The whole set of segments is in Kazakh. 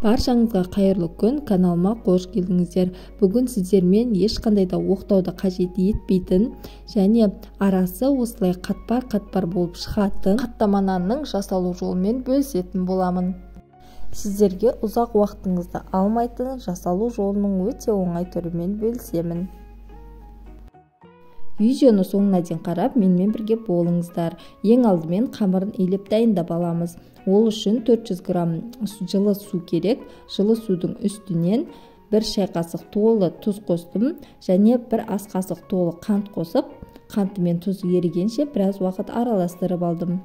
Баршаңызға қайырлы күн, каналыма қош келдіңіздер. Бүгін сіздермен ешқандай да оқтауды қажет етпейтін және арасы осылай қатпар-қатпар болып шығатын қаттама нанның жасалу жолымен бөлісетін боламын. Сіздерге ұзақ уақытыңызды алмайтын жасалу жолының өте оңай түрімен бөлісемін. Видеоны соңына дейін қарап, менімен бірге болыңыздар. Ең алдымен қамырын илеп дайындап аламыз. Ол үшін 400 грамм жылы су керек. Жылы судың үстінен 1 шай қасық толы тұз қостым және 1 ас қасық толы қант қосып, қанты мен тұзы ерігенше біраз уақыт араластырып алдым.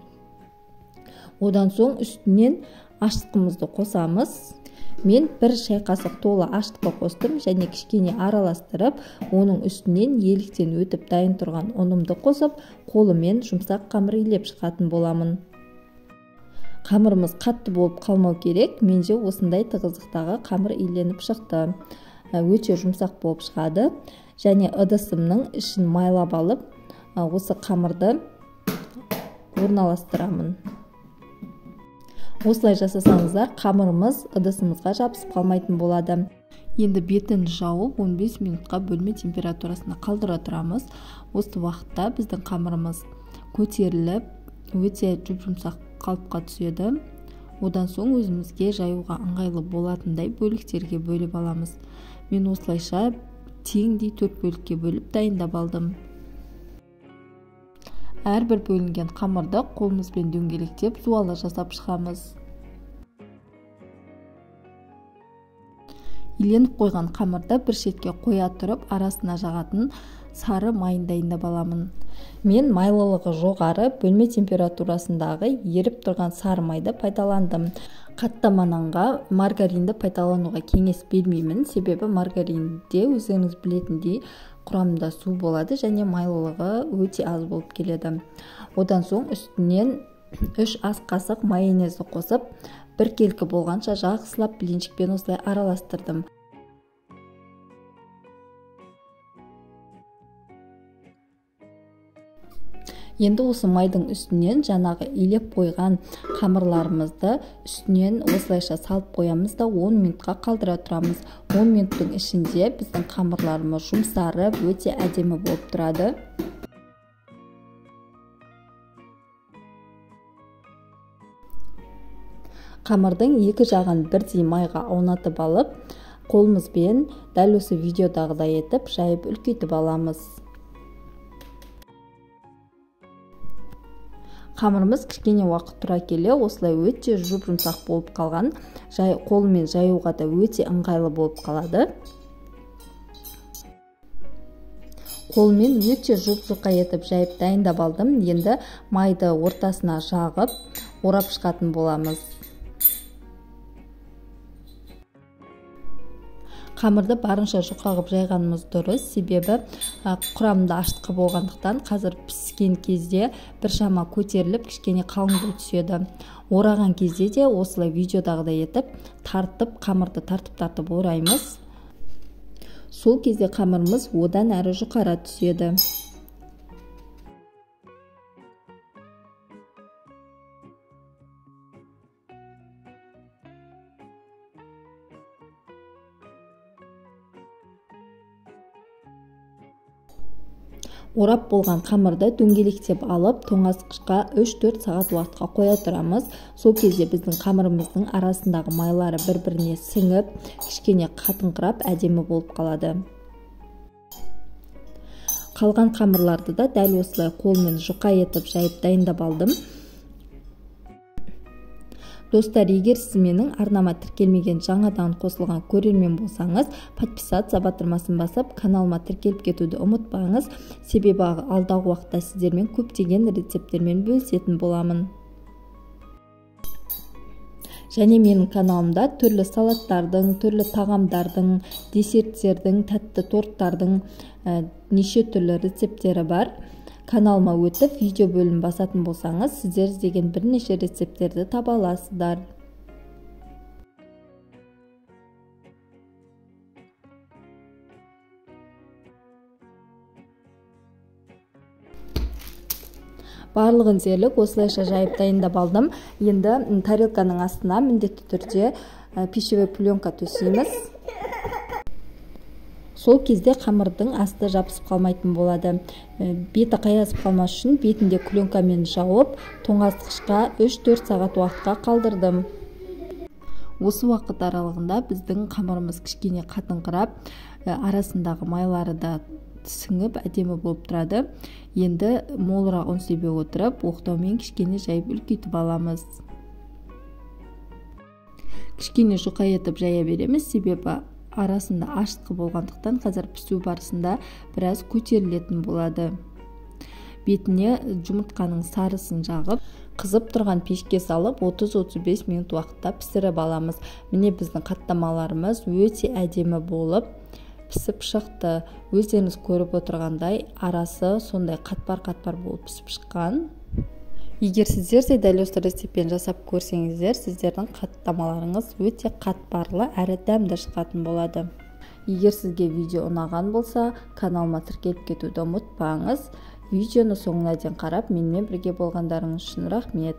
Одан соң үстінен ашытқымызды қосамыз. Мен 1 шай қасық толы ашытқы қостым және кішкене араластырып, оның үстінен еліктен өтіп дайын тұрған ұнымды қосып, қолымен жұмсақ қамыр илеп шығатын боламын. Қамырымыз қатты болып қалмау керек. Менде осындай тығыздықтағы қамыр иленіп шықты. Өте жұмсақ болып шығады. Және ыдысымның ішін майлап алып, осы қамырды орналастырамын. Осылай жасасаңыздар, қамырымыз ыдысымызға жабысып қалмайтын болады. Енді бетін жауып 15 минутқа бөлме температурасында қалдыра тұрамыз. Осы уақытта біздің қамырымыз көтеріліп, өте жұп-жұмсақ қалыпқа түседі. Одан соң өзімізге жаюға ыңғайлы болатындай бөліктерге бөліп аламыз. Мен осылайша теңдей 4 бөлікке бөліп дайындап алдым. Әрбір бөлінген қамырды қолымызбен дөңгелектеп зуалы жасап шығамыз. Иленіп қойған қамырды бір шетке қоя тұрып, арасына жағатын сары майын дайындап аламын. Мен майлылығы жоғары бөлме температурасындағы еріп тұрған сары майды пайдаландым. Қаттама нанға маргаринді пайдалануға кеңес бермеймін, себебі маргаринде өздеріңіз білетіндей құрамында су болады және майлылығы өте аз болып келеді. Одан соң үстінен 3 ас қасық майонезді қосып, біркелкі болғанша жақсылап блинчикпен осылай араластырдым. Енді осы майдың үстінен жаңағы илеп қойған қамырларымызды үстінен осылайша салып қоямыз да 10 минутқа қалдыра тұрамыз. 10 минуттың ішінде біздің қамырларымыз жұмсарып, өте әдемі болып тұрады. Қамырдың екі жағын бірдей майға аунатып алып, қолымызбен дәл осы видеодағыдай етіп жайып үлкейтіп аламыз. Қамырымыз кішкене уақыт тұра келе осылай өте жұп-жұмсақ болып қалған, қолмен жаюға да өте ыңғайлы болып қалады. Қолмен өте жұп-жұқа етіп жайып дайындап алдым. Енді майды ортасына жағып, орап шығатын боламыз. Қамырды барынша жұқа қылып жайғанымыз дұрыс, себебі құрамында ашытқы болғандықтан қазір піскен кезде біршама көтеріліп кішкене қалыңдау түседі. Ораған кезде де осылай видеодағыдай етіп тартып, қамырды тартып-тартып ораймыз. Сол кезде қамырымыз одан әрі жұқара түседі. Орап болған қамырды дөңгелектеп алып, тоңазытқышқа 3-4 сағат уақытқа қоя тұрамыз. Сол кезде біздің қамырымыздың арасындағы майлары бір-біріне сіңіп, кішкене қатыңқырап, әдемі болып қалады. Қалған қамырларды да дәл осылай қолмен жұқа етіп жайып дайындап алдым. Достар, егер сіз менің арнама тіркелмеген жаңадан қосылған көрермен болсаңыз, подписаться батырмасын басып, каналыма тіркеліп кетуді ұмытпаңыз. Себебі алдағы уақытта сіздермен көптеген рецепттермен бөлісетін боламын. Және менің каналымда түрлі салаттардың, түрлі тағамдардың, десерттердің, тәтті торттардың неше түрлі рецепттері бар. Каналыма өтіп, видео бөлімін басатын болсаңыз, сіздер іздеген бірнеше рецепттерді таба аласыздар. Барлығын дерлік осылайша жайып дайындап алдым. Енді тарелканың астына міндетті түрде пищевой пленка төсейміз. Сол кезде қамырдың асты жабысып қалмайтын болады. Беті қаязып қалмас үшін бетінде пленкамен жауып, тоңазытқышқа 3-4 сағат уақытқа қалдырдым. Осы уақыт аралығында біздің қамырымыз кішкене қатыңқырап, арасындағы майлары да сіңіп, әдемі болып тұрады. Енді молырақ ұн себе отырып, оқтаумен кішкене жайып үлкейтіп аламыз. Кішкене жұқа етіп жая береміз, себебі арасында ашытқы болғандықтан қазір пісу барысында біраз көтерілетін болады. Бетіне жұмыртқаның сарысын жағып, қызып тұрған пешке салып 30-35 минут уақытта пісіріп аламыз. Міне, біздің қаттамаларымыз өте әдемі болып пісіп шықты. Өздеріңіз көріп отырғандай, арасы сондай қатпар-қатпар болып пісіп шыққан. Егер сіздер де дәл осы рецептпен жасап көрсеңіздер, сіздердің қаттамаларыңыз өте қатпарлы әрі дәмді шығатын болады. Егер сізге видео ұнаған болса, каналыма тіркеліп кетуді ұмытпаңыз. Видеоны соңына дейін қарап, менімен бірге болғандарыңыз үшін рахмет.